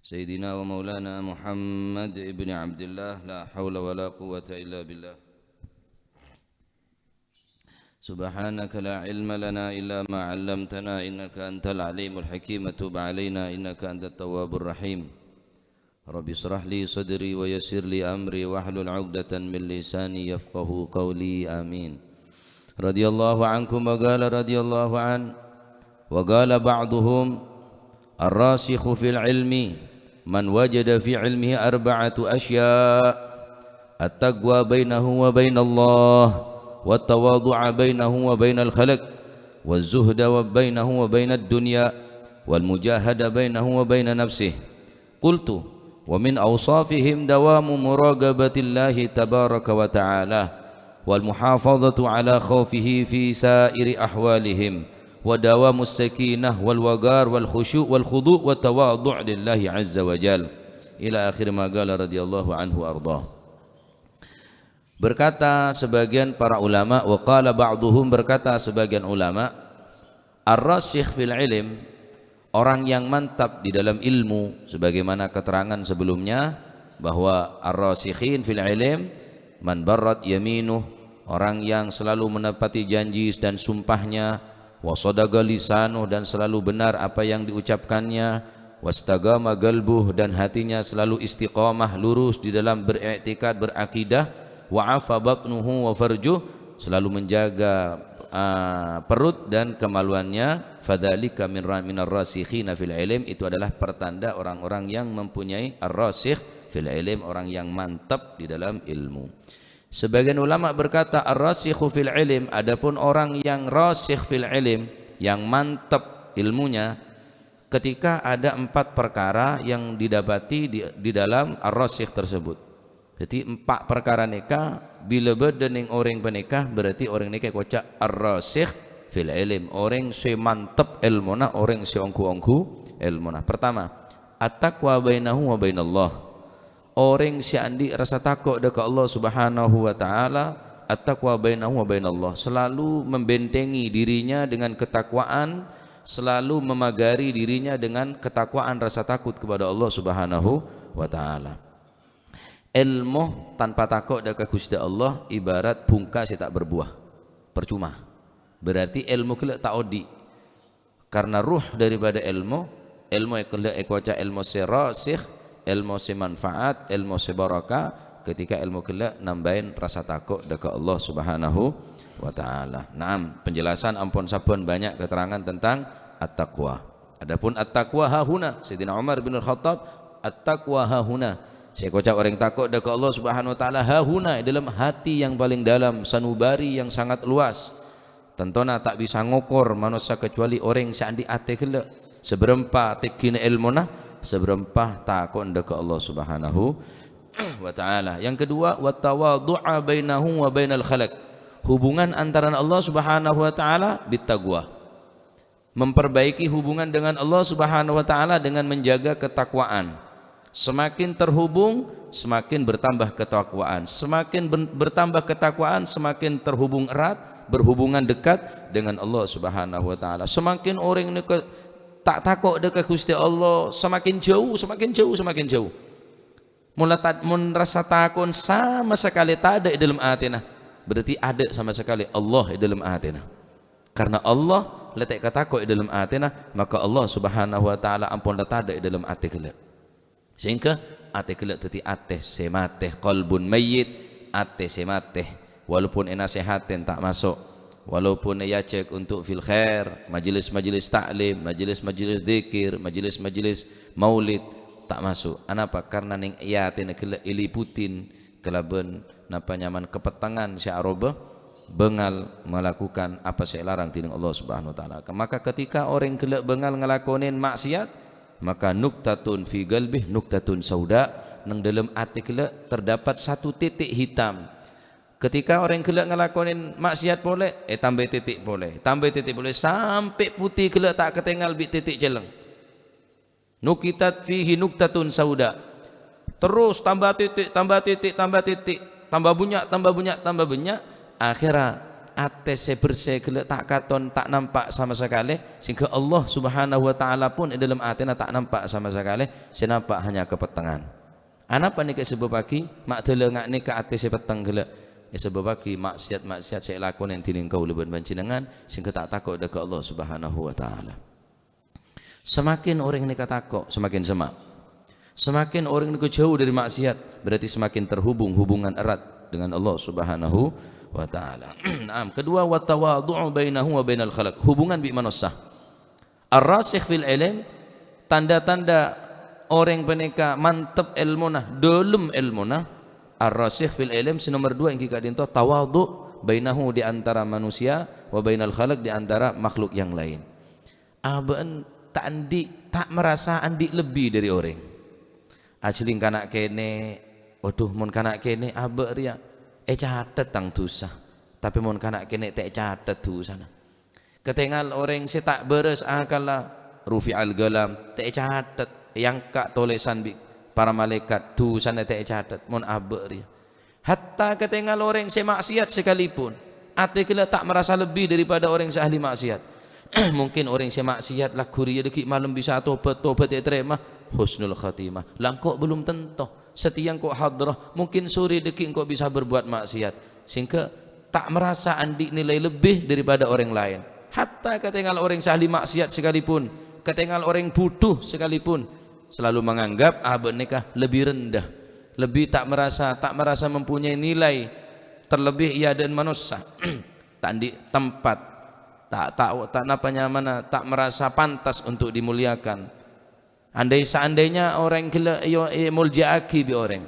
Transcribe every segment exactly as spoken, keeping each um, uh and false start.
سيدنا ومولانا محمد بن عبد الله، لا حول ولا قوة إلا بالله. سبحانك لا علم لنا إلا ما علمتنا إنك أنت العليم الحكيم، تب علينا إنك أنت التواب الرحيم. رب اشرح لي صدري ويسر لي أمري واحلل عقدة من لساني يفقه قولي. آمين. رضي الله عنكم وقال رضي الله عنه وقال بعضهم: الراسخ في العلم من وجد في علمه أربعة أشياء: التقوى بينه وبين الله، والتواضع بينه وبين الخلق، والزهد بينه وبين الدنيا، والمجاهدة بينه وبين نفسه. قلت: ومن أوصافهم دوام مراقبة الله تبارك وتعالى، والمحافظة على خوفه في سائر أحوالهم، ودوام السكينة والوقار والخشوع والخضوع والتواضع لله عز وجل. إلى آخر ما قال رضي الله عنه وأرضاه. Berkata sebagian para ulama, wa qala ba'duhum, berkata sebagian ulama, ar-rasikh fil ilm, orang yang mantap di dalam ilmu, sebagaimana keterangan sebelumnya, bahwa ar-rasikhin fil ilm, man barrat yaminuh, orang yang selalu menepati janji dan sumpahnya, wa sadaqa lisanuh, dan selalu benar apa yang diucapkannya, wastaqama qalbuh, dan hatinya selalu istiqomah, lurus di dalam beriktikad, berakidah, wa afa batnuhu wa farjuh, selalu menjaga, ah, perut dan kemaluannya, fadzalika min ra-, minar rasikhina fil ilm, itu adalah pertanda orang-orang yang mempunyai ar-rasikh fil ilm, orang yang mantap di dalam ilmu. Sebagian ulama berkata, ar-rasikhu fil ilm, adapun orang yang rasikh fil ilm, yang mantap ilmunya, ketika ada empat perkara yang didapati di, di dalam ar-rasikh tersebut. Jadi, empat perkara nèka, bila bâdâ nèng orèng panèka, berarti orèng nèka èkoca' ar-rasikh fil ilm, orèng sè mantep èlmona, orèng sè ongghu-ongghu èlmona. Pertama, at-taqwa bainahu wa bainallah. Orèng sè andi' rasa tako' dâ' ka Allah Subhanahu wa Ta'ala, at-taqwa bainahu wa bainallah, selalu membentengi dirinya dengan ketakwaan, selalu memagari dirinya dengan ketakwaan, rasa takut kepada Allah Subhanahu wa Ta'ala. Èlmo tanpa tako' dâ' ka Ghustè Allah ibarat bhungka sè ta' berbuah. Percuma. Berarti èlmo ghellâ' ta' odi'. Karena ruh daripada èlmo, èlmo è-, ghellâ' èkoca' èlmo sè rasikh, èlmo sè manfaat, èlmo sè barokah, ketika èlmo ghellâ' nambâi rasa tako' dâ' ka Allah Subhanahu wa Ta'ala. Naam, penjelasan ampon sabbhân banyak keterangan tentang at-taqwa. Adapun at-taqwa hahuna, Sayyidina Umar bin Al-Khattab, at-taqwa hahuna. Sè èkoca' orèng tako' dâ' ka Allah Subhanahu wa Ta'ala hahuna, è dalam hati yang paling dalam, sanubari yang sangat luas. Tantona ta' bisa ngokor manossa kecuali orèng sè andi' atè ghellâ'. Sabârâmpa tènggina èlmona, sabârâmpa tako'na dâ' ka Allah Subhanahu wa Ta'ala. Yang kedua, wa tawadhu'a bainahu wa bainal khalaq. Hubungan antarana Allah Subhanahu wa Ta'ala bit taqwa. Memperbaiki hubungan dengan Allah Subhanahu wa Ta'ala dengan menjaga ketakwaan. Semakin terhubung, semakin bertambah ketakwaan. Semakin ben-, bertambah ketakwaan, semakin terhubung erat, berhubungan dekat dengan Allah Subhanahu wa Ta'ala. Semakin orèng nèka ta' tako' dâ' ka Ghustè Allah, semakin jauh, semakin jauh, semakin jauh. Mon la ta-, mon rasa tako'en sama sekali tadâ' è dâlem atèna, berarti adâ' sama sekali Allah è dâlem atèna. Karena Allah la ta' èkatako' è dâlem atèna, maka Allah Subhanahu wa Ta'ala ampon la tadâ' è dâlem atè ghellâ'. Sehingga atè ghellâ' dhâddhi atè sè matè, qalbun mayyit, atè sè matè. Walaupun ènasèhatè ta' maso', walaupun èajhâk untuk fil khair, majelis-majelis ta'lim, majelis-majelis dzikir, majelis-majelis maulid, ta' maso'. Anapa? Karena neng è atèna ghellâ' èliputin kalabân napa nyamana kapettengngan sè aroba, bângal malakukan apa sè èlarang dhineng Allah Subhanahu wa Ta'ala. Maka ketika orèng ghellâ' bângal ngalakonè maksiat, maka nuktatun fi qalbih nuktatun sauda, neng dâlem atè ghellâ' terdapat satu titik hitam. Ketika orèng ghellâ' ngalakonè maksiat polè, ètambâi titik polè, tambâi titik polè, sampè' potè ghellâ' ta' katèngal bi' titik celleng. Nukitat fihi nuktatun sauda. Terros tamba titik, tamba titik, tamba titik, tamba bânnya', tamba bânnya', tamba bânnya'. Akhèrra atè sè bersè ghellâ' ta' katon, ta' nampa' sama sakalè, sehingga Allah Subhanahu wa Ta'ala pun è dâlem atèna ta' nampa' sama sakalè, sè nampa' hanya kapettengngan. Anapa nèka èsabâbbhâghi ma' dâlângnga nèka atè sè petteng ghellâ'? Èsabâbbhâghi ma'siyat-ma'siyat sè èlakonè dhinèng kaulâ bân panjhennengngan, sehingga ta' tako' dâ' ka Allah Subhanahu wa Ta'ala. Semakin orèng nèka tako', semakin semma'. Semakin orèng nèka jauh dari maksiat, berarti semakin terhubung hubungan erat dengan Allah Subhanahu wa Ta'ala. Naam, kedua, wa tawadhu'u bainahu wa bainal khalq. Hubungan bi' manossa. Ar-rasikh fil ilm, tanda-tanda orèng panèka mantep èlmona, dâlem èlmona. Ar-rasikh fil ilm, sè nomer dua èngghi ka'dinto tawadhu' bainahu, di antara manusia, wa bainal khalq, di antara makhluk yang lain. Abâ'na ta' andi', ta' marasa andi' lebbi dâri orèng. Ajhâling kana' kènè', waduh, mon kana' kènè' abâ' rèya ècatet tang dhusa. Tapè mon kana' kènè' ta' ècatet dhusana. Katèngal orèng sè ta' bârâs akkalla, rufi'al qalam, ta' ècatet, èangka' tolèsan bi' para malaèkat, dhusana ta' ècatet, mon abâ' rèya. Hatta katèngal orèng sè maksiat sakalèpon, atè ghellâ' ta' marasa lebbi daripada orèng sè ahli maksiat. Mungkin orèng sè maksiat lagghu' rèya dâgghi' malem bisa tobat, tobat ètarèma, husnul khatimah. La engko' belum tentu. Satèya engko' hadrah, mungkin sore dâgghi' engko' bisa berbuat maksiat. Sehingga ta' marasa andi' nilai lebbi daripada orèng laèn. Hatta katèngal orèng sè ahli maksiat sakalèpon, katèngal orèng budhu sakalèpon, selalu menganggap abâ' nèka lebbi rendah, lebbi ta' marasa, ta' marasa mempunyai nilai, terlebih è adâ'na manossa. Ta' andi' tempat, ta', ta', ta' napa nyamana, ta' marasa pantas untuk dimuliakan. Andai seandainya orèng ghellâ' èyo-, èmoljâ'aghi bi' orèng.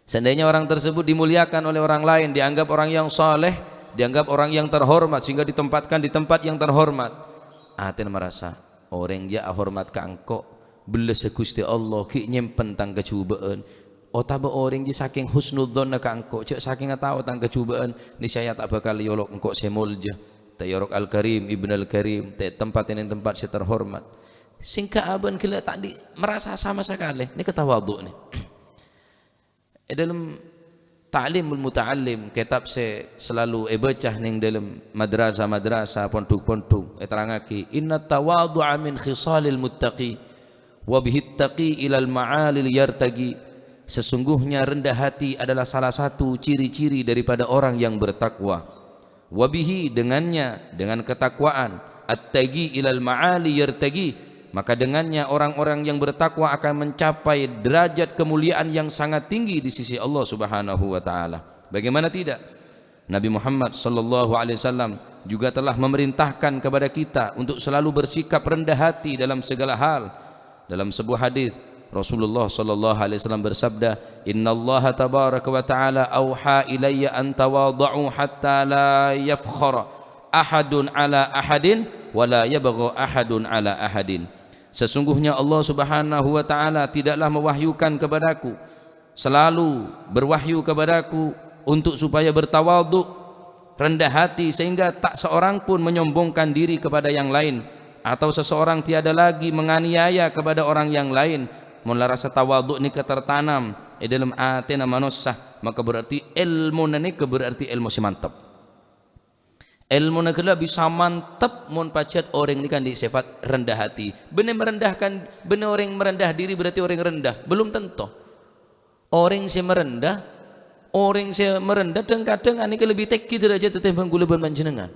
Seandainya orang tersebut dimuliakan oleh orang lain, dianggap orang yang saleh, dianggap orang yang terhormat, sehingga ditempatkan di tempat yang terhormat. Atèna marasa, "Orèng jâ' ahormat ka engko', bellâssa Ghustè Allah ghi' nyèmpen tang kajhubâ'ân. Otabâ orèng jâ' sakèng husnudzonna ka engko', jâ' sakèngnga tao tang kajhubâ'ân, niscaya ta' bhâkal èolok engko' sè molja, ta' èorok Al-Karim, Ibn Al-Karim, ta' ètempat è nèng tempat sè terhormat." Sehingga abâ'na ghellâ' ta' andi' marasa sama sakalè. Nèka tawadhu' nè. È dâlem Ta'limul Muta'allim, kètab sè salalu èbâca nèng dâlem madrasah-madrasah, pondhuk-pondhuk, èterrangaghi, "Inna tawadhu'a min khisalil muttaqi, wa bihit taqi ilal ma'ali yartaqi." Sesungguhnya rendah hati adalah salah satu ciri-ciri daripada orang yang bertakwa. Wa bihi, dengannya, dengan ketakwaan, at-taqi ilal ma'ali yartaqi, maka dengannya orang-orang yang bertakwa akan mencapai derajat kemuliaan yang sangat tinggi di sisi Allah Subhanahu wa Ta'ala. Bagaimana tidak? Nabi Muhammad sallallahu alaihi wasallam juga telah memerintahkan kepada kita untuk selalu bersikap rendah hati dalam segala hal. Dalam sebuah hadis, Rasulullah sallallahu alaihi wasallam bersabda, "Innallaha tabaraka wa ta'ala auha ilayya an tawadha'u hatta la yafkhara ahadun ala ahadin wa la yabgha ahadun ala ahadin." Sesungguhnya Allah Subhanahu wa Ta'ala tidaklah mewahyukan kepadaku, selalu berwahyu kepadaku untuk supaya bertawadhu, rendah hati, sehingga tak seorang pun menyombongkan diri kepada yang lain, atau seseorang tiada lagi menganiaya kepada orang yang lain. Mon la rasa tawadhu nèka tertanam è dâlem atèna manossa, maka berarti èlmona nèka berarti èlmo sè mantep. Èlmona ghellâ' bisa mantep mon pajhât orèng nèka andi' sèfat rendah hati. Bânnè merendahkan, bânnè orèng merendah diri berarti orèng rendah? Belum tentu. Orèng sè merendah, orèng sè merendah dhâng-kadhâng anèka lebbi tèngghi dârâjhâddhâ tèmbhâng kaulâ bân panjhennengngan.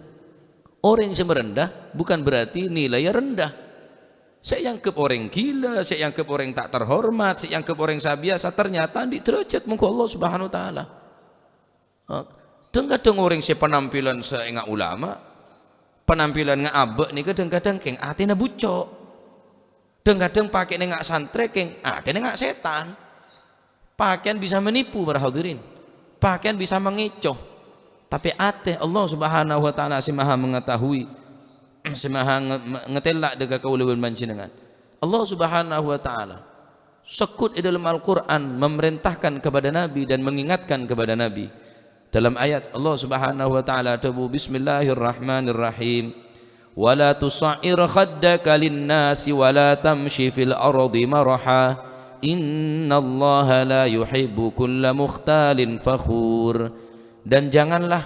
Orèng sè merendah bukan berarti nilainya rendah. Sè èangghep orèng ghilâ, sè èangghep orèng ta' terhormat, sè èangghep orèng sabiyasa, ternyata andi' dârâjhât mongghu Allah Subhanahu wa Ta'ala. Dhâng-kadhâng orèng sè panampilan sè ènga' ulama, panampilan nga' abâ' nèka dhâng-kadhâng kèng atèna bucco'. Dhâng-kadhâng pakè'na nga' santrè kèng atèna nga' sètan. Pakèyan bisa manipu, para hadirin. Pakèyan bisa mangèco. Tapè atè Allah Subhanahu wa Ta'ala sè Maha Mengetahui, sè Maha nge-, me-, ngatèla' dâ' ka kaulâ bân panjhennengngan. Allah Subhanahu wa Ta'ala Segghut è dâlem Al-Qur'an memerintahkan kepada Nabi dan mengingatkan kepada Nabi. Dalam ayat, Allah Subhanahu wa Ta'ala adhâbu, "Bismillahirrahmanirrahim. Wa la tusa'ir khaddaka lin-nasi wa la tamshi fil ardi maraha. Innallaha la yuhibbu kulla mukhtalin fakhur." Dan janganlah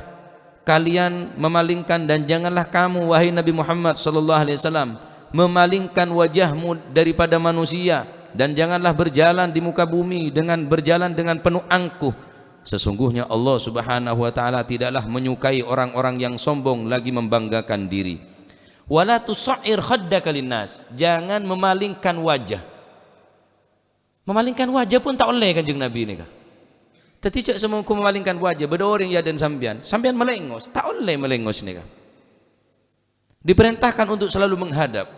kalian memalingkan, dan janganlah kamu, wahai Nabi Muhammad sallallahu alaihi wasallam, memalingkan wajahmu daripada manusia, dan janganlah berjalan di muka bumi dengan berjalan dengan penuh angkuh. Sesungguhnya Allah Subhanahu wa Ta'ala tidaklah menyukai orang-orang yang sombong lagi membanggakan diri. "Wala tusa'ir khaddaka linnas." Jangan memalingkan wajah. Memalingkan wajah pun ta' ollè, Kanjeng Nabi nèka. Dhâddhi jhâ' samonggu memalingkan wajah, bâdâ orèng è adâ'na sampèyan, sampèyan malèngos, ta' ollè malèngos nèka. Diperintahkan untuk selalu menghadap.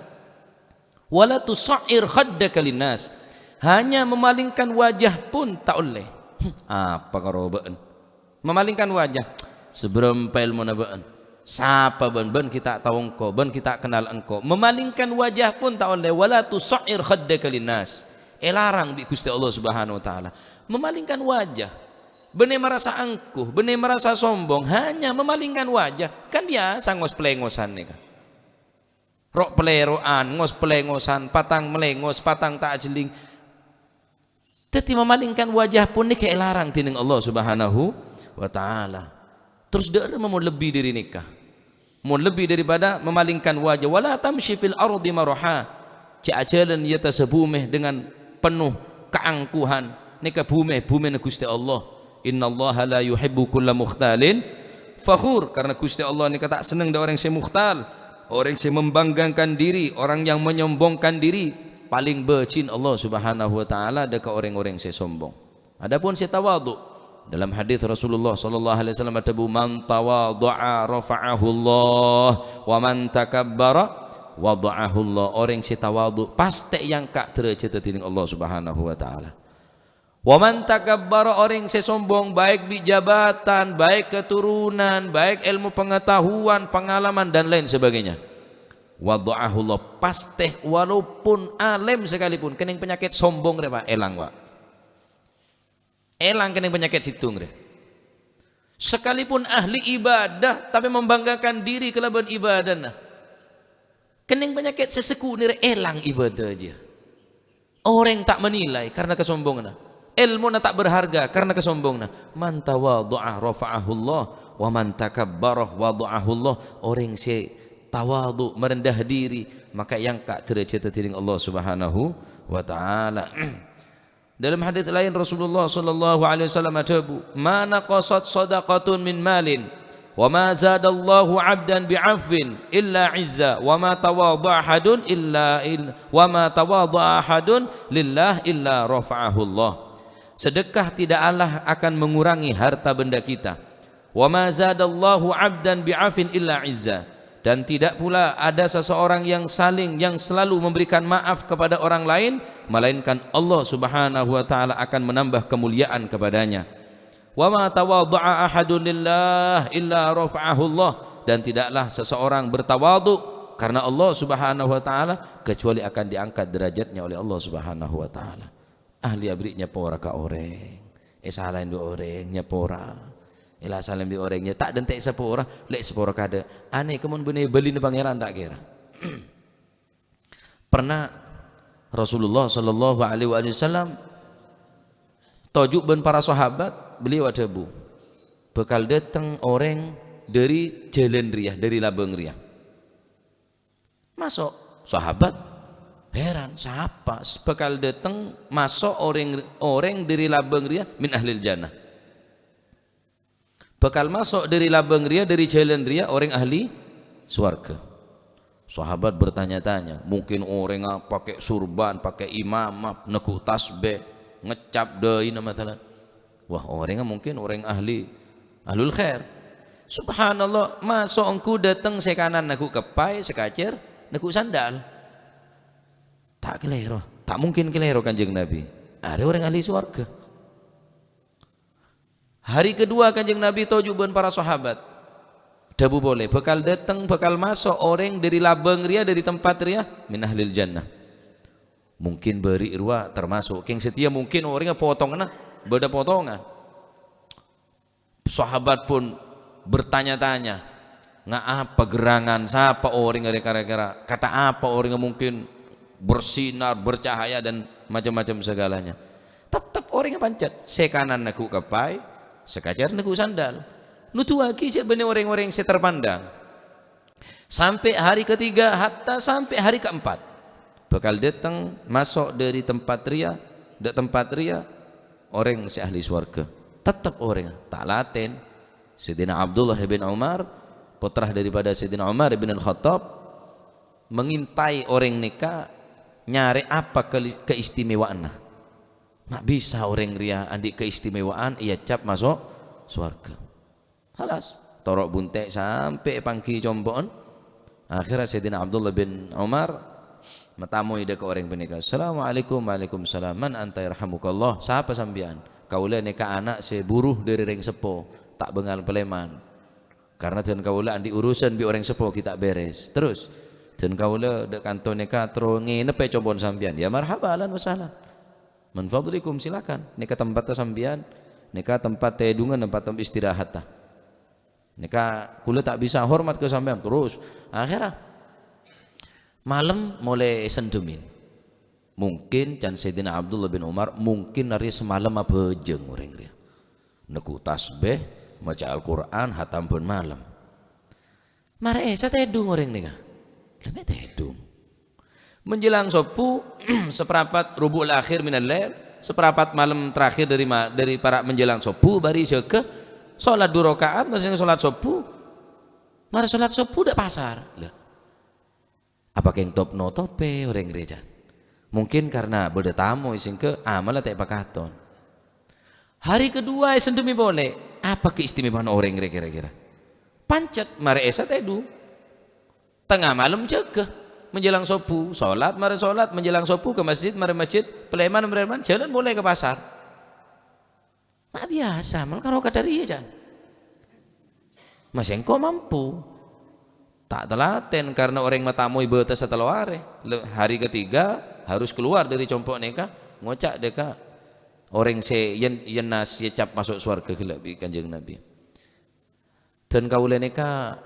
"Wala tusa'ir khaddaka linnas." Hanya memalingkan wajah pun ta' ollè. Apa karo bâ'na? Memalingkan wajah. Sabârâmpa èlmona bâ'na? Sapa bâ'na? Bâ'na ghi' ta' tao engko', bâ'na ghi' ta' kennal engko'. Memalingkan wajah pun ta' ollè. "Wala tusa'ir khaddaka linnas." Èlarang bi' Ghustè Allah Subhanahu wa Ta'ala. Memalingkan wajah. Bânnè marasa angkuh, bânnè marasa sombong, hanya memalingkan wajah. Kan biyasa ngos-palengosan nèka. Ro'-palèro'an, ngos-palengosan, patang malèngos, patang ta' ajhelling. Dhâddhi memalingkan wajah pun nèka èlarang dhinèng Allah Subhanahu wa Ta'ala. Terros dâ'remma mon lebbi dâri nèka? Mon lebbi daripada memalingkan wajah, "Wala tamshi fil ardi maraha." Jhâ' ajhâlân è attas bhumè dengan penuh kaangkuhan. Nèka bhumè, bhumèna Ghustè Allah. "Innallaha la yuhibbu kulla mukhtalin fakhur." Karena Ghustè Allah nèka ta' senneng dâ' orèng sè mukhtal, orèng sè membanggakan diri, orang yang menyombongkan diri. Palèng bâjin Allah Subhanahu wa Ta'ala dâ' ka orèng-orèng sè sombong. Adapun sè tawadhu, dalam hadis Rasulullah sallallahu alaihi wasallam adhâbu, "Man tawadha'a rafa'ahullah, wa man takabbara wadha'ahullah." Orèng sè tawadhu pastè èangka' dârâjhâddhâ dhinèng Allah Subhanahu wa Ta'ala. "Wa man takabbara," orèng sè sombong, baik bi' jabatan, baik keturunan, baik ilmu pengetahuan, pengalaman, dan lain sebagainya. "Wadha'ahullah," pastè walaupun alèm sakalèpon, kennèng panyakèt sombong rè, Pak, èlang, Pak. Èlang kennèng panyakèt sèttong rè. Sakalèpon ahli ibadah, tapè membanggakan diri kalabân ibadahna. Kennèng panyakèt sè sakonè' rè, èlang ibadah jiyâ. Orèng ta' menilai karena kasombonganna. Èlmona ta' berharga karena kasombonganna. "Man tawadha'a rafa'ahullah, wa man takabbara wadha'ahullah." Orèng sè tawadhu, merendah diri, maka èangka' dârâjhâddhâ dhinèng Allah Subhanahu wa Ta'ala. Dalam hadis lain, Rasulullah sallallahu alaihi wasallam adhâbu, "Ma naqasat shadaqatun min malin, wa ma zadallahu 'abdan bi'afwin illa 'izza, wa ma tawadha'a ahadun illa il-, wa ma tawadha'a ahadun lillah illa rafa'ahullah." Sedekah tidaklah akan mengurangi harta benda kita. "Wa ma zadallahu 'abdan bi'afwin illa 'izza." Dan tidak pula ada seseorang yang saling, yang selalu memberikan maaf kepada orang lain, melainkan Allah Subhanahu wa Ta'ala akan menambah kemuliaan kepadanya. "Wa ma tawadha'a ahadun lillah illa rafa'ahullah." Dan tidaklah seseorang bertawadhu karena Allah Subhanahu wa Ta'ala, kecuali akan diangkat derajatnya oleh Allah Subhanahu wa Ta'ala. Ahli aberri' nyapora ka orèng. Èsalaè bi' orèng, nyapora. Èla salaè bi' orèng, ya ta' dântè' sapora, lè' sapora kadâ'. Anèka mon bânnè bâlina Pangèran ta' kèra. Pernah Rasulullah sallallahu alaihi wasallam toju' bân para sahabat, beliau adhâbu, "Bhâkal dâteng orèng dâri jhâlân rèya, dâri labâng rèya." Maso'. Sahabat heran, "Sapa s-, bhâkal dâteng maso' orèng, orèng dâri labâng rèya min ahlil jannah?" Bhâkal maso' dâri labâng rèya, dâri jhâlân rèya, orèng ahli sowarghâ. Sahabat bertanya-tanya, mungkin orèngnga pakè surban, pakè imamah, neggu' tasbih, ngecap dâina, masalan. Wah, orèngnga mungkin orèng ahli, ahlul khair. Subhanallah, maso' ongghu dâteng sè kanan neggu' keppay, sè kacèr neggu' sandal. Ta' kalèro, ta' mungkin kalèro Kanjeng Nabi. Arèya orèng ahli sowarghâ. Hari kedua Kanjeng Nabi toju' bân para sahabat. Dhâbu polè, "Bhâkal dâteng, bhâkal maso' orèng dâri labâng rèya, dâri tempat rèya, min ahlil jannah." Mungkin bâri' rowa tamaso'. Kèng satèya mungkin orèngnga potonganna bâdâ potongan. Sahabat pun bertanya-tanya, "Nga' apa gherrangan? Sapa orèngnga rè-, kèra-kèra? Kata apa orèngnga mungkin bersinar, bercahaya, dan macam-macam segalanya?" Tettep orèngnga pancèt. Sè kanan neggu' keppay, sè kacèr neggu' sandal. Nuduwâghi jhâ' bânnè orèng-orèng sè terpandang. Sampè' hari ketiga, hatta sampè' hari keempat. Bhâkal dâteng, maso' dâri tempat rèya, dâ' tempat rèya, orèng sè ahli sowarghâ. Tettep orèng, ta' latèn. Sayyidina Abdullah bin Umar, pottra daripada Sayyidina Umar bin Al-Khattab, mengintai orèng nèka nyarè apa keli-, keistimewaanna. Ma' bisa orèng rèya andi' keistimewaan èaccap maso' sowarghâ. Khalas, toro' bunte' sampè' èpangghi compo'en. Akhirnya Sayyidina Abdullah bin Umar matamoy dâ' ka orèng panèka. "Assalamualaikum." "Waalaikumsalam. Man anta yarhamukallah? Sapa sampèyan?" "Kaulâ nèka ana' sè buru dâri rèng seppo, ta' bângal palèman. Karna dân kaulâ andi' urusan bi' orèng seppo ghi' ta' bèrès. Terros, dân kaulâ dâ' kanto nèka terro ngènebbhâ compo'en sampèyan." "Ya marhaba, ahlan wa sahlan. Min fadlikum, silakan. Nèka tempatta sampèyan, nèka tempat tèdungan, tempat tem-, istirahatta. Nèka kaulâ ta' bisa hormat ka sampèyan." Terros, akhirnya malem molaè èsendhemè. Mungkin, can Sayyidina Abdullah bin Umar, mungkin arèya samalem abhâjâng orèng rèya. Neggu' tasbih, maca Al-Qur'an, hatam bân malem. Marè Isya tèdung orèng nèka. Lah, mè' tèdung. Menjelang sobbhu, saparapat rubu'ul akhir minal lail, saparapat malem terakhir dâri ma-, dâri para' menjelang sobbhu, bâri' jâgâ, sholat dhu raka'at, masèng sholat sobbhu. Marè sholat sobbhu dâ' pasar. Lah, apa kèng top-notopè orèng rèya, can? Mungkin karna bâdâ tamoy sèngghâ amalla ta' èpakaton. Hari kedua èsendhemè polè. Apa keistimewaanna orèng rèya kira-kira? Pancet, marè Isya tèdung. Tengnga malem jâgâ. Menjelang sobbhu, sholat, marè sholat, menjelang sobbhu ka masjid, marè masjid, palèman, palèman, jhâlân polè ka pasar. Ma' biyasa, mal karo kadhâriyâ, can. Ma' sèngko' mampu. Ta' talatèn karna orèng matamoy bâtessa tello arè. Le-, hari ketiga harus keluar dâri compo' nèka, ngoca' dâ' ka orèng sè yen-, yennas èaccap maso' sowarghâ ghellâ' bi' Kanjeng Nabi. Dân kaulâ nèka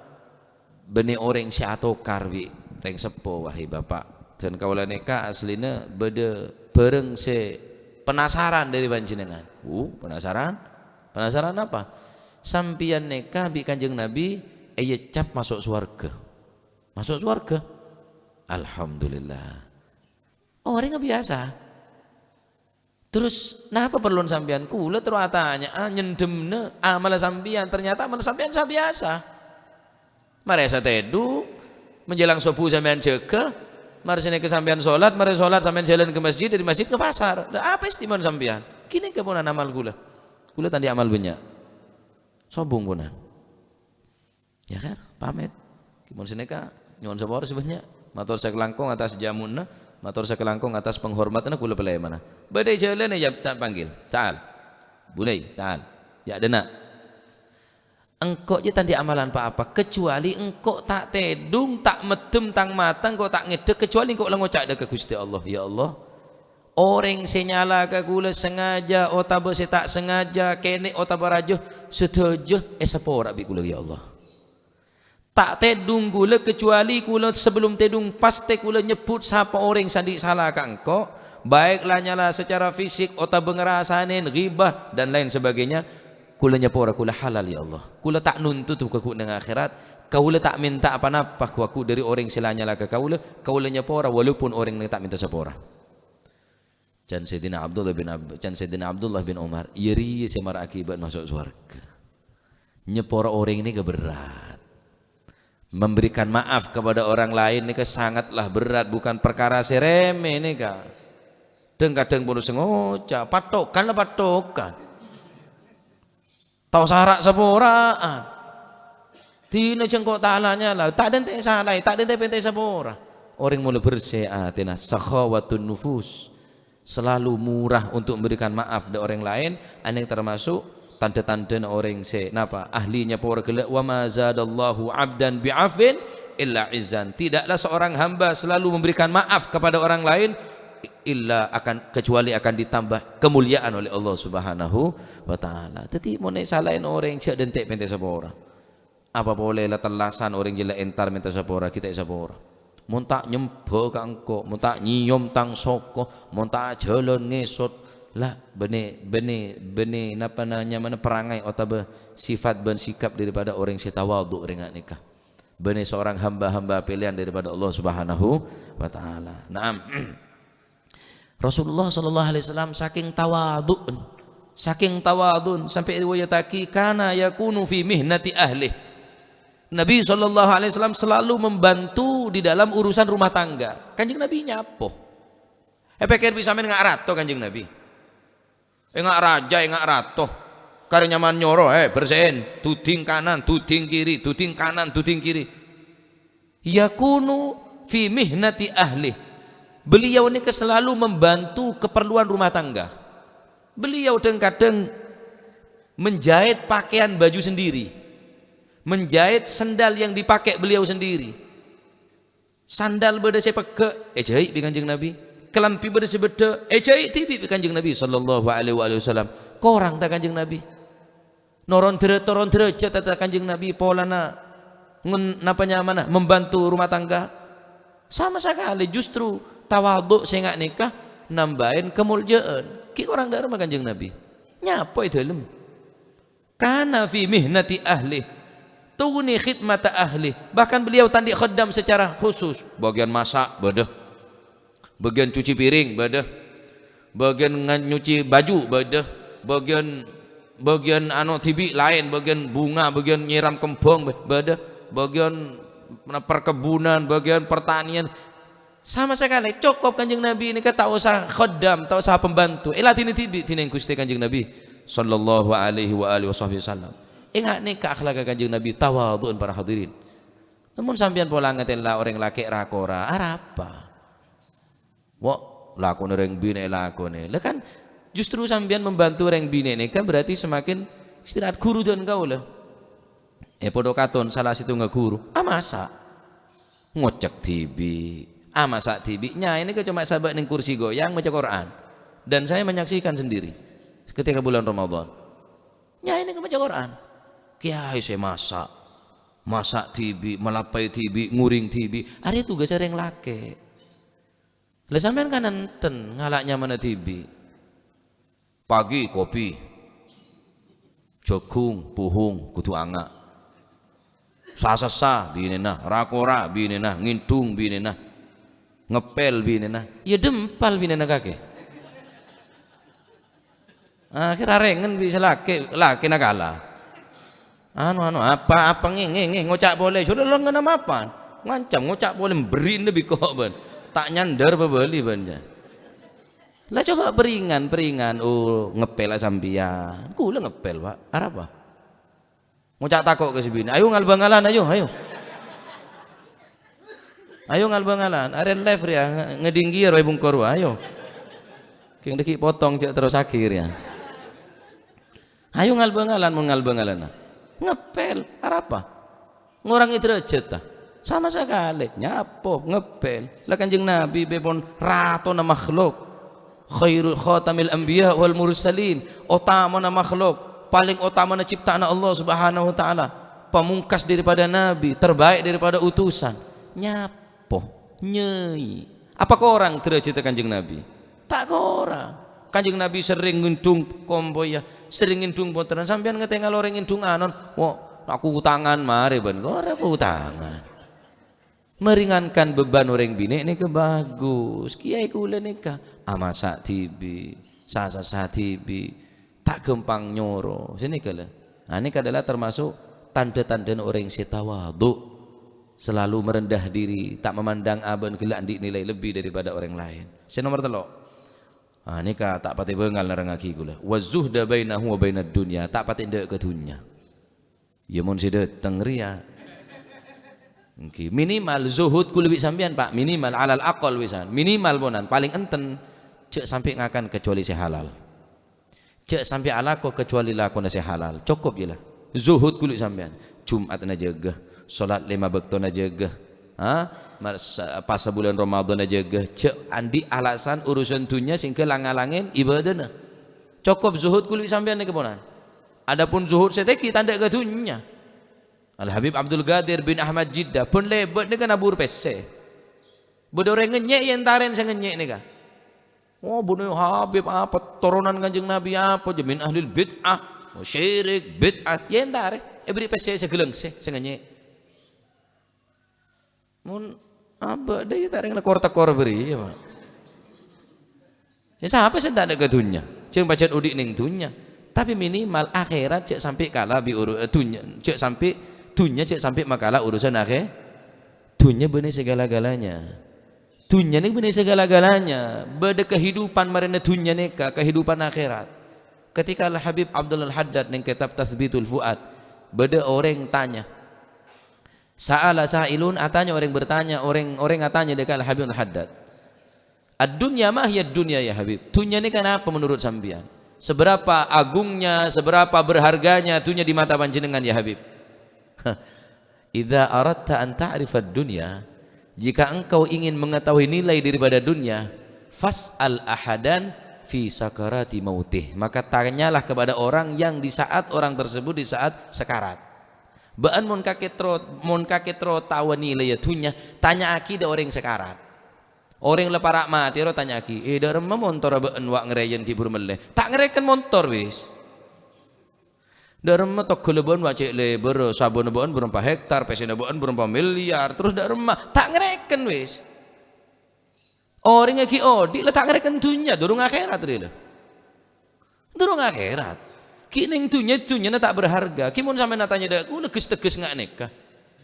bânnè orèng sè atokar bi' rèng seppo, wahai Bapa'. Dân kaulâ nèka asllina bâdâ bhârâng sè penasaran dâri panjhennengngan. "Uh, penasaran? Penasaran apa?" "Sampèyan nèka bi' Kanjeng Nabi èaccap maso' sowarghâ." "Maso' sowarghâ?" "Alhamdulillah." Orèngnga biyasa. Terros, napa parlona sampèyan? Kaulâ terro atanya'a, nyendhemma amalla sampèyan. Ternyata amalla sampèyan sa-biyasa. Marè Isya tèdung, menjelang sobbhu sampèyan jâgâ, marè sanèka sampèyan sholat, marè sholat sampèyan jhâlân ka masjid, dâri masjid ka pasar. Lah, apa istimewa'an sampèyan? Ghânèka ponan amal kaulâ. Kaulâ ta' andi' amal bânnya'. Sobung ponan. Ya kan? Pamit. Mon sanèka, nyo'on sapora sè bânnya'. Mator sakalangkong atas jamuna, mator sakalangkong atas panghormatanna kaulâ palèmana. Bâdâ è jhâlânna, ya, ta' panggil. "Ta'al. Bunay, ta'al. Ya, dânna'. Engko' jâ' ta' andi' amalan pa-apa, kecuali engko' ta' tèdung, ta' meddhem tang mata, engko' ta' ngèdhek, kecuali engko' la ngoca' dâ' ka Ghustè Allah, 'Ya Allah, orèng sè nyala ka kaulâ sangajâ otabâ sè ta' sangajâ, kènè' otabâ rajâ, sadhâjâ èsapora bi' kaulâ, ya Allah.' Ta' tèdung kaulâ, kecuali kaulâ sabellum tèdung pastè kaulâ nyebbhut sapa orèng sè andi' sala ka engko', baik la nyala secara fisik otabâ ngarasanè, ghibah, dan lain sebagainya. Kaulâ nyapora, kaulâ halal, ya Allah. Kaulâ ta' nuntut ghu-, ghu-, neng akhèrat. Kaulâ ta' mènta pa-napa ghu-, ghu-, dâri orèng sè la nyala ka kaulâ. Kaulâ nyapora walaupun orèng ta' mènta sapora." Can Sayyidina Abdullah bin Ab-, can Sayyidina Abdullah bin Umar, "Iyâ rèya sè mara'aghi bâ'na maso' sowarghâ. Nyapora orèng nèka berrâ'. Memberikan maaf kepada orang lain nèka sangatlah berrâ', bukan parkara sè rèmè nèka. Dhâng-kadhâng pon sangoca', pattokan la pattokan. Tao sara' sapora'an. Dina jâ' engko' ta' la nyala, ta' dântè' salaè, ta' dântè' pèntè sapora." Orèng molaè bersè atèna, sakhawatun nufus. Selalu murah untuk memberikan maaf dâ' orèng laèn, anèng termasuk tandhâ-tandhâna orèng sè, napa, ahli nyapora ghellâ', "Wa ma zadallahu 'abdan bi'afwin illa 'izzan." Tidaklah seorang hamba selalu memberikan maaf kepada orang lain, illa akan, kecuali akan ditambah kemuliaan oleh Allah Subhanahu wa Ta'ala. Dhâddhi, mon èsalaè orèng, jâ' dântè' pèntè sapora. Apa polè la tellasan orèng jâ' la entar mènta sapora, ghi' ta' èsapora. Mon ta' nyembhâ ka engko', mon ta' nyèyom tang soko, mon ta' jhâlân ngèsot, La, bânnè, bânnè, bânnè napa na-, nyamana perangai otabâ sifat bân sikap daripada orèng sè tawadhu' rèng nga' nèka. Bânnè seorang hamba-hamba pèlèyan daripada Allah Subhanahu wa Ta'ala. Naam. Rasulullah sallallahu alaihi wasallam sakèng tawadhu'en, sakèng tawadhu'en, sampè' riwayattaghi, "Kana yakunu fi mihnati ahlih." Nabi sallallahu alaihi wasallam selalu membantu di dalam urusan rumah tangga. Kanjeng Nabi nyapo. Èpèkkèr bi' sampèyan nga' rato Kanjeng Nabi. Enga' raja, enga' rato. Karè nyaman nyoro, "Eh, bersè'è. Duding kanan, duding kiri, duding kanan, duding kiri." Yakunu fi mihnati ahli. Beliau nèka selalu membantu keperluan rumah tangga. Beliau kadhâng-kadhâng menjahit pakaian baju sendiri, menjahit sendal yang dipakai beliau sendiri. Sandal bâdâ sè pegghâ', èjhâi' bi' Kanjeng Nabi. Kalambhi bâdâ sè beddhâ, èjhâi' dhibi' bi' Kanjeng Nabi sallallahu alaihi wa alihi wasallam. Korang ta' Kanjeng Nabi? Noron dera-, toron derajat ta' Kanjeng Nabi polana ngen-, napa nyamana membantu rumah tangga? Sama sakalè, justru tawadhu' sè nga' nèka nambâi kamoljâ'ân. Ghi' korang dâ'remma Kanjeng Nabi? Nyapo è dâlem. Kana fi mihnati ahli, tughni khidmata ahli. Bahkan beliau ta' andi' khaddam secara khusus. Bagian masak, bâdâ. Bagian cuci piring, bâdâ. Bagian nga-, nyuci baju, bâdâ. Bagian, bagian anu dhibi' laèn, bagian bunga, bagian nyiram kembang, bâ-, bâdâ. Bagian perkebunan, bagian pertanian. Sama sakalè, cokop Kanjeng Nabi nèka ta' osa khaddam, ta' osa pembantu. Èladhini dhibi' dhinèng Ghustè Kanjeng Nabi sallallahu alaihi wa alihi wasahbihi wasallam. Enga' nèka akhlakka Kanjeng Nabi, tawadhu'en para hadirin. Namong sampèyan pola ngatèla orèng lakè' ra-kora, arapa? Wa, lakona orèng binè' lakonè. Lah kan justru sampèyan membantu orèng binè' nèka berarti semakin istirahat ghuru dân kaulâ. Eh, padâ katon sala sèttonga ghuru, amasa. Ngocèk dhibi', amasa dhibi'. Nyaè nèka coma sabâ' neng kursi goyang maca Qur'an. Dan saya menyaksikan sendiri ketika bulan Ramadan. Nyaè nèka maca Qur'an. Kèyaè sè masa'. Masa' dhibi', malapai dhibi', nguring dhibi'. Arèya tugas orèng lakè'. Lah sampèyan kan enten ngala' nyamana dhibi'. Pagi kopi, jagung, puhung, kodhu anga'. Sa-sassa binèna, ra-kora binèna, ngèndhung binèna, ngepèl binèna. Iyâ dempal binèna kakè. Akhèr arèngen bi' sè lakè', lakèna kala. Anu, anu, apa, apa, ngè, ngè, ngè, ngoca' polè. Sudah lo ngenam apa? Ngancam ngoca' polè, berri'na bi' ko' bân. Ta' nyandhâr pabâli bân, jâ. Lah, coba pèringan, pèringan. Oh, ngepèl sampèyan. Kaulâ ngepèl, Pak. Arapa? Ngoca' tako' ka sè binè'. Ayo, ngal-bângalan, ayo, ayo. Ayo, ngal-bângalan. Arèya live rèya, nge-, ngèdhing kèya rowa è bungkor, ayo. Kèng dhâggi' potong, jhâ' terrosaghi rèya. Ayo ngal-bângalan, mon ngal-bângalanna. Ngepèl, arapa? Ngorangè dârâjhât, ta? Sama sakalè. Nyapo, ngepèl. Lah, Kanjeng Nabi bâi pon ratona makhluk. Khairu-, khatamil anbiya wal mursalin. Otamana makhluk. Palèng otamana cipta'anna Allah Subhanahu wa Ta'ala. Pamungkas daripada nabi, terbaik daripada utusan. Nyapo, nyai. Apa korang dârâjhâddhâ Kanjeng Nabi? Ta' korang. Kanjeng Nabi serrèng ngèndhung kompoyya, serrèng ngèndhung pottrana. Sampèyan ngatèngal orèng ngèndhung anon, "Wa, aku utangan marè bân." Ora aku utangan. Meringankan beban orèng binè' nèka bagus. Kèyaè kaulâ nèka amasa' dhibi', sa-sassa dhibi', ta' ghâmpang nyoro. Sè nèka la. Nah, nèka adalah termasuk tandhâ-tandhâna orèng sè tawadhu. Selalu merendah diri, ta' memandang abâ'na ghellâ' andi' nilai lebbi daripada orèng laèn. Sè nomer tello'. Ah, nèka ta' patè bângal nerrangngaghi kaulâ. "Wa zuhda bainahu wa bainad dunya," ta' patè endâ' ka dhunnya. Ya, mon sè dâteng rèya. Èngghi, minimal zuhud kaulâ bi' sampèyan, Pak. Minimal, alal aqal wisan. Minimal ponan, palèng enten, jhâ' sampè' ngakan kecuali sè halal. Jhâ' sampè' alako kecuali lakona sè halal. Cokop, yâ, la. Zuhud kaulâ sampèyan. Jum'atna jâgâ, salat lèma bâktona jâgâ. Ha? Mar-, sa-, pas sabulân Ramadhanna jâgâ. Jhâ' andi' alasan urusan dhunnya sehingga lang-ngalangè ibadana. Cokop zuhud kaulâ sampèyan nèka ponan. Adapun zuhud sè tèngghi ta' endâ' ka dhunnya. Al Habib Abdul Qadir bin Ahmad Jiddah pon lèbât nèka nabur pèssè. Bâdâ orèng ngènyè' yâ èntarèn sè ngènyè' nèka. Oh, bânnè Habib apa? Toronan Kanjeng Nabi apa? Jâ' min ahlil bid'ah, oh, syirik, bid'ah. Yâ, èntar, èberri' pèssè saghâlângsè, sè ngènyè'. Mon abâ' dâ' iyâ ta' rèng tekor-tekor bâriyâ, Pak. Yâ, sapa sè ta' dâ' ka dhunnya? Jhâ' pajhât odi' neng dhunnya. Tapè minimal akhèrat jhâ' sampè' kala bi' uru-, eh, dhunnya, jhâ' sampè', dhunnya jhâ' sampè' makala urusan akhè-, dhunnya bânnè segala-galanya. Dhunnya nèka bânnè segala-galanya. Bâdâ kehidupan marèna dhunnya nèka, kehidupan akhèrat. Ketika Al-Habib Abdullah Al-Haddad neng kitab Tathbitul Fuad, bâdâ orèng tanya. Sa'ala sa'ilun, atanya orèng bertanya, orèng, orèng atanya dâ' ka Al-Habib Al-Haddad. "Ad-dunya ma hiya ad-dunya ya Habib? Dhunnya nèka napa menurut sampèyan? Seberapa agungnya, seberapa berharganya dhunnya di mata panjenengan ya Habib?" "Idza aradta an ta'rifad dunya, jika engkau ingin mengetahui nilai daripada dunia, fas'al ahadan fi sakarati mautih." Maka tanyalah kepada orang yang di saat orang tersebut di saat sekarat. Bâ'ân mon kakè terro, mon kakè terro taowa nilaiya dhunnya, tanya'aghi dâ' orèng sekarat. Orèng la para' matè ro tanya'aghi, "Eh, dâ' remma montorra bâ'ân wa' ngarèyan ghi' buru mellè?" Ta' ngarèken montor, wis. Dâ' remma toghâlla bâ'ân wa' cè' lèbârrâ, sabâna bâ'ân bârâmpa hektar, pèssèna bâ'ân bârâmpa milyar, terros dâ' remma ta' ngarèken, wis. Orèngnga ghi' odi' la ta' ngarèken dhunnya, durung akhèrat rè la. Durung akhèrat. Ghi' neng dhunnya, dhunnyana ta' berharga. Ghi' mon sampèyan atanya dâ' kaulâ ghus-teghus nga' nèka.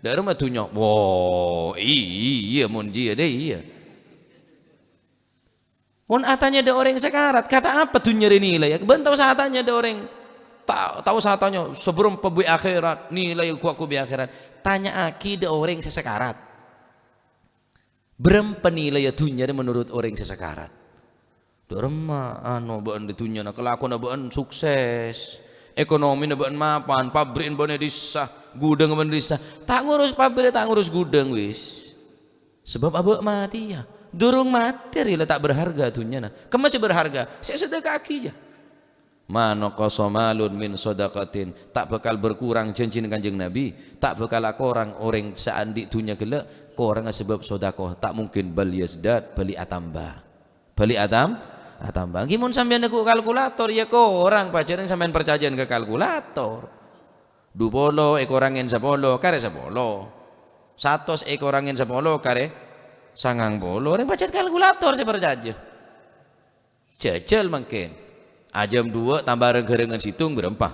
Dâ' remma dhunnya. Wo, iyâ, mon jiyâ dâ' iyâ. Mon atanya dâ' orèng sakarat, kata apa dhunnya rè nilai? Bâ'ân ta' osa atanya dâ' orèng, ta', ta' osa atanya sabârâmpa bi' akhèrat, nilai ghu-, ghu bi' akhèrat. Tanya'aghi dâ' orèng sè sakarat. Bârâmpa nilaiya dhunnya rè menurut orèng sè sakarat? Dâ' remma, anu, bâ'ân è dhunnyana, kalakowanna bâ'ân sukses, ekonomina bâ'ân mapan, pabri'na bâ'ân è dissa, ghudhângnga bâ'ân è dissa. Ta' ngurus pabrik, ta' ngurus ghudhâng, wis. Sabâb abâ' matèya. Durung matè rè la ta' berharga dhunnyana. Kemma sè berharga? Sè èsadhâka'aghi, yâ. "Ma naqasa malun min shadaqatin." Ta' bhâkal berkurang, janjina Kanjeng Nabi. Ta' bhâkal akorang orèng sè andi' dhunnya ghellâ', korangnga sabâb sodakoh. Ta' mungkin, bal yazdad, bhâli atamba. Bhâli atam-, atamba. Ènggi mon sampèyan neggu' kalkulator, yâ korang, pajhât sampèyan parcajâ'ân ka kalkulator. Dupolo èkorangè sapolo, karè sapolo. Satos èkorangè sapolo, karè sangang polo. Orèng pajhât kalkulator sè parcajâ. Jhâjhâl mangkèn. Ajâm duwâ' tamba reng-ghârângan sèttong bârâmpa?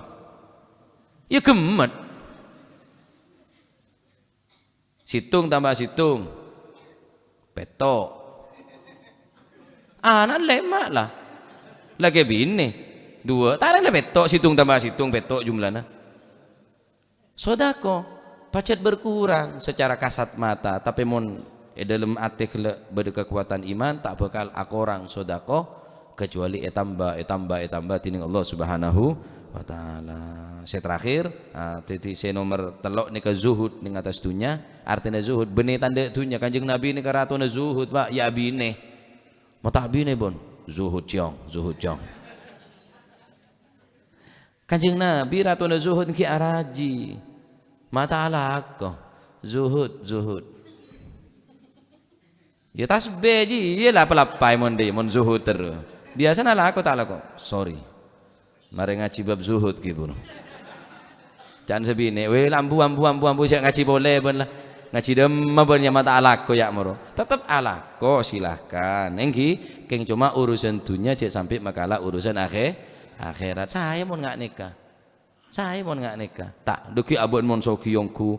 Yâ ghemmet. Sèttong tamba sèttong, pètto'. Ana' lèma' la. Lakè binè. Duwâ'. Ta' rèng la pètto', sèttong tamba sèttong, pètto' jumlana. Sodako, pajhât berkurang secara kasat mata, tapè mon è dâlem atè ghellâ' bâdâ kakowadhân iman, ta' bhâkal akorang sodako, kecuali ètamba, ètamba, ètamba dhinèng Allah Subhanahu wa Ta'ala. Sè terakhir, ah, dhâddhi sè nomer tello' nèka zuhud nèng attas dhunnya. Artèna zuhud, bânnè tandhâ dhunnya. Kanjeng Nabi nèka ratona zuhud, Pak, yâ abinè. Ma' ta' abinè, pon. Zuhud, Cong, zuhud, Cong. Kanjeng Nabi ratona zuhud ènggi arajhi. Ma' ta' alako. Zuhud, zuhud. Yâ tasbih jiyâ, yâ la pa-lappaè mon dâ', mon zuhud terro. Biyasana alako ta' alako? Sorry. Marè ngajhi bab zuhud ghi, pon. Can sabinè, "Wè, ambu, ambu, ambu, ambu, jhâ' ngajhi polè, bân la. Ngajhi dâmma, bân, yâ ma' ta' alako, yâ, moro." Tetep alako, silahkan. Ènggi, kèng coma urusan dhunnya jhâ' sampè' makala urusan akhè-, akhèrat. Saè mon nga' nèka. Saè mon nga' nèka. Ta', dâggi' abâ'na mon soghi ongghu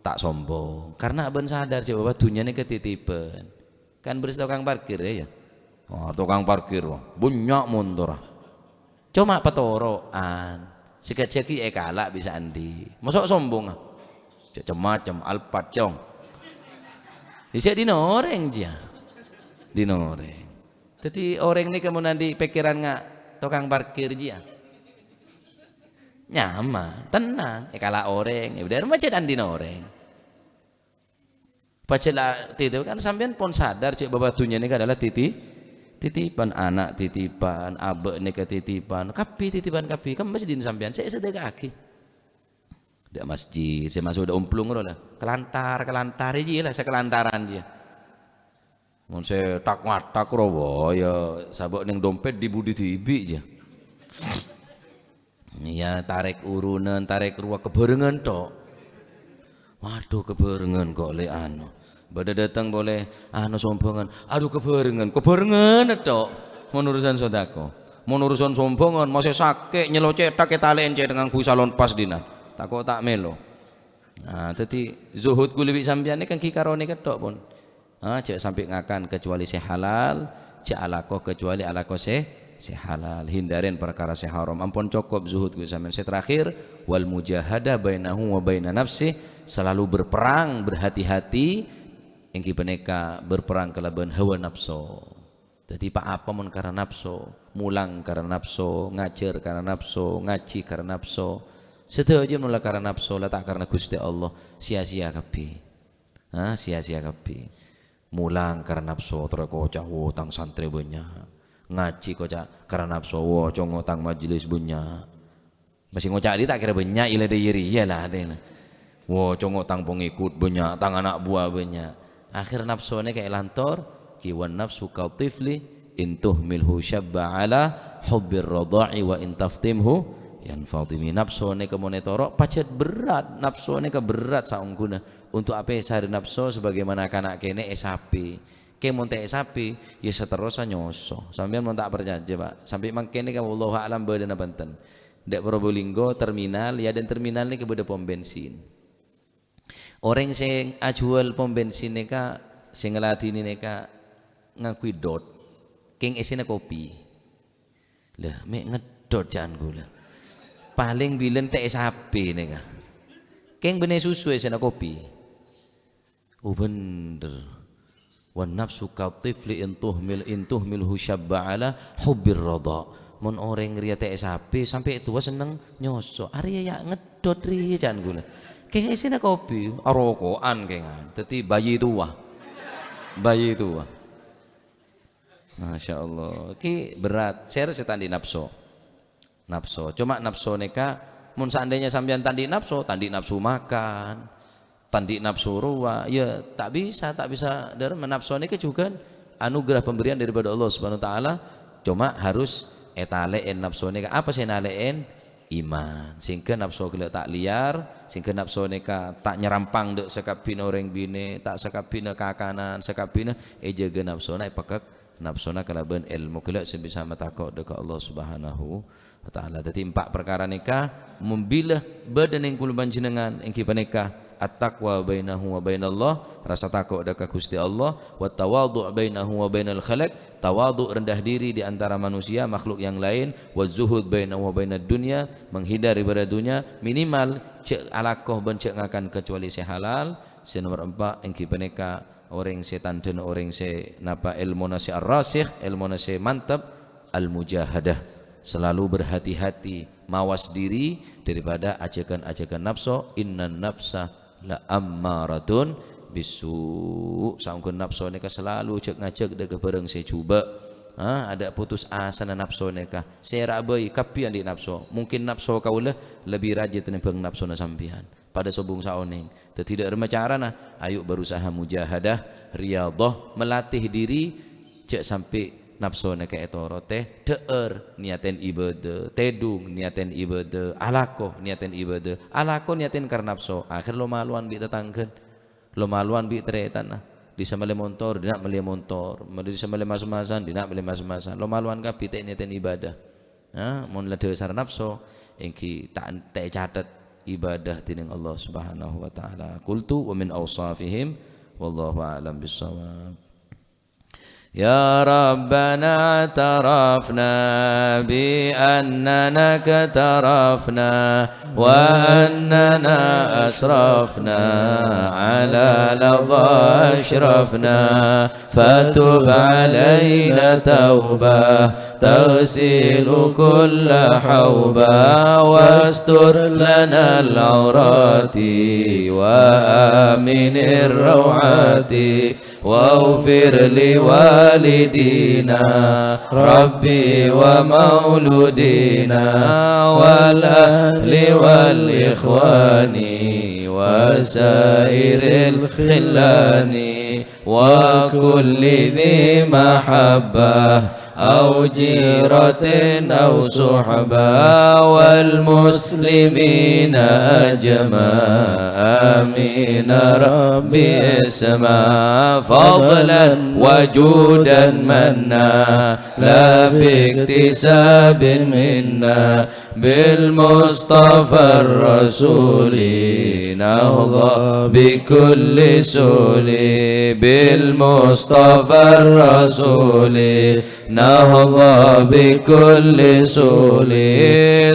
ta' sombong. Karna abâ'na sadar jhâ' bahwa dhunnya nèka titipan. Kan bâris tokang parkir, yâ, yâ? Oh, tokang parkir, bânnya' montorra. Coma patoro'an. Sakejjhâ' ghi' èkala' bisa andi'. Moso' sombongnga? Cem-macem, Alphard, Cong. Bisa dina orèng, jiyâ. Dina orèng. Dhâddhi, orèng nèka mon andi' pèkkèran nga' tokang parkir, jiyâ. Nyaman, tenang, èkala' orèng, yâ, bâdâ rèma jhâ' andi' orèng. Pajhât la titipan, kan sampèyan pon sadar jhâ' bahwa dhunnya nèka adalah titi-, titipan, ana' titipan, abâ' nèka titipan, kabbhi titipan kabbhi, kemma sè dina sampèyan sè èsadhâka'aghi. Dâ' masjid, sè maso' dâ' omplung ro la, kalantar, kalantar jiyâ la, sakalantaran jiyâ. Mon sè tak-matak rowa, ya sabâ' neng dompet di budi dhibi', jâ. Iyâ, tarèk urunan, tarèk rowa, kabhârengan tok. Waduh, kabhârengan kok lè anu. Bâdâ dâteng polè, anu, sombhângan. Aduh, kabhârengan, kabhârengan tok. Mon urusan sodako. Mon urusan sombhângan, masè sakè', nyèlo cèthak, ètalè'è cèthak ngangghuy salon pas dinan. Tako' ta' mèlo. Nah, dhâddhi zuhud kulâ bi' sampèyan nèka èngghi karone kèttok, pon. Ah, jhâ' sampè' ngakan kecuali sè halal, jhâ' alako kecuali alako sè, sè halal. Hindaren parkara sè haram. Ampon cokop zuhud kulâ sampèyan. Sè terakhir, wal mujahadah bainahu wa baina nafsih, selalu berperang, berhati-hati, èngghi panèka berperang kalabân hawa napso. Dhâddhi pa-apa mon karana napso, mulang karana napso, ngajhâr karana napso, ngajhi karana napso. Sadhâjâ mon la karana napso, la ta' karana Ghustè Allah, sia-sia kabbhi. Ha, sia-sia kabbhi. Mulang karana napso, terro koca', "Wo, tang santrè bânnya'." Ngajhi koca' karana napso, "Wo, congo' tang majelis bânnya'." Masih ngoca' dhi ta' kèra bânnya' ilâ dâ' iyâ rèya la, adèna. Wo, congo' tang pengikut bânnya', tang ana' buwâ bânnya'. Akhèr napsona kè èlantor, "Ki wan nafsu katifli, in tuhmilhu syabba ala hubbir radha'i wa in taftimhu yanfatimi." Napsona kè mon ètoro', pajhât berrâ', napsona kè berrâ' saongghuna. Untuk apèsarè napso sebagaimana kana' kènè' èsapè. Kè mon ta' èsapè, ya saterrossa nyoso. Sampèyan mon ta' parcajâ, Pak. Sampè' mangkèn nèka wallahu a'lam bâdâna bhunten. Dâ' Probolinggo terminal, ya, dan terminal nèka bâdâ pom bensin. Orèng sè ajhuwâl pom bensin nèka, sè ngaladhinè nèka ngangghuy dot, kèng èssèna kopi. Lah, mè' ngedot ca'an ghulâ. Palèng bilân ta' èsapè nèka. Kèng bânnè susu èssèna kopi. Oh, bhender. "Wan nafsu katifli in tuhmil, in tuhmilhu syabba ala hubbir radha." Mon orèng rèya ta' èsapè, sampè' towa senneng nyoso. Arèya ya' ngedot rèya ca'an ghulâ. Kèng èssèna kopi, aroko'an kèngan. Dhâddhi bayi tua. Bayi tua. Masya Allah. Ki berrâ'. Sèra sè ta' andi' napso. Napso. Coma napso nèka, mon seandainya sampèyan ta' andi' napso, ta' andi' napso makan, ta' andi' napso rowa, ya ta' bisa, ta' bisa dâremma. Napso nèka jhughân anugerah pemberian daripada Allah Subhanahu wa Ta'ala, coma harus ètalè'è napso nèka. Apa sè nalè'è? Iman. Sehingga napso ghellâ' ta' lèyar, sehingga napso nèka ta' nyarampang dâ' sakabbhina orèng binè', ta' sakabbhina kakanan, sakabbhina èjâgâ napsona, èpèkèk napsona kalabân èlmo ghellâ' sè bisa matako' dâ' ka Allah Subhanahu wa Ta'ala. Dhâddhi, empa' parkara nèka, mon bilâ bâdâ neng kaulâ panjhennengngan, èngghi panèka at-taqwa bainahu wa bainallah, rasa tako' dâ' ka Ghustè Allah, wa tawadhu' bainahu wa bainal khalaq, tawadhu', rendah diri di antara manusia, makhluk yang lain, wa zuhud bainahu wa bainad dunya, menghindar daripada dunya, minimal jhâ' alako bân jhâ' ngakan kecuali sè halal. Sè nomor empa', èngghi panèka orèng sè tandhâna orèng sè napa èlmona sè ar-rasikh, èlmona sè mantep, al-mujahadah. Selalu berhati-hati, mawas diri daripada ajakan-ajakan napso. Innan nafsa la ammaratun bisu. Saongghuna napso nèka selalu jhâ' ngajhâk dâ' ka bhârâng sè jhubâ'. Ha, adâ' putus asana napso nèka. Sèra bhâi, kabbhi andi' napso. Mungkin napso kaulâ lebbi rajâ tènèmbhâng napsona sampèyan. Padâ sobung saonèng. Dhâddhi dâ' remma carana, ayo berusaha mujahadah, riyadhah, melatih diri, jhâ' sampè' napsona kè ètoro', tè, dhâ'âr, niyatèn ibâdâ, tèdung, niyatèn ibâdâ, alako, niyatèn ibâdâ, alako niyatèn kar napso, akhèr lo-malowan bi' tatangghâna, lo-malowan bi' tarètanna, dhisa mellè montor, dinna' mellè montor, dhisa mellè mas-masan, dinna' mellè mas-masan, lo-malowan kabbhi tè' niyatèn ibâdâ. Ha, mon la dhâsar napso, èngghi ta', ta' ècatet ibâdâ dhinèng Allah Subhanahu wa Ta'ala. Qultu wa min awsafihim, wallahu a'lam bissawab. يا ربنا اعترفنا بأننا اقترفنا وأننا أسرفنا على لظى أشرفنا فتب علينا توبة تغسل كل حوبة واستر لنا العورات وآمن الروعات واغفر لوالدينا ربي ومولودينا والأهل والإخوان وسائر الخلان وكل ذي محبة أو جيرة أو صحبة والمسلمين أجمع. آمين ربي اسمع. فضلا وجودا منا لا باكتساب منا بالمصطفى الرسول نهضى بكل سول. بالمصطفى الرسول نهضى بكل سول.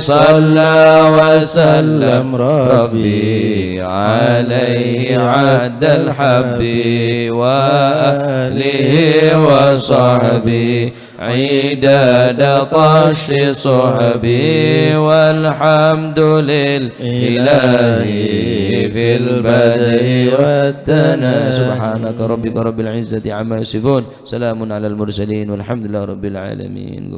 صلى وسلم ربي عليه عد الحب وآله وصحبه عداد طش صحبه والحمد لله في البدء والثناء. سبحان ربك رب العزة عما يصفون. سلام على المرسلين والحمد لله رب العالمين.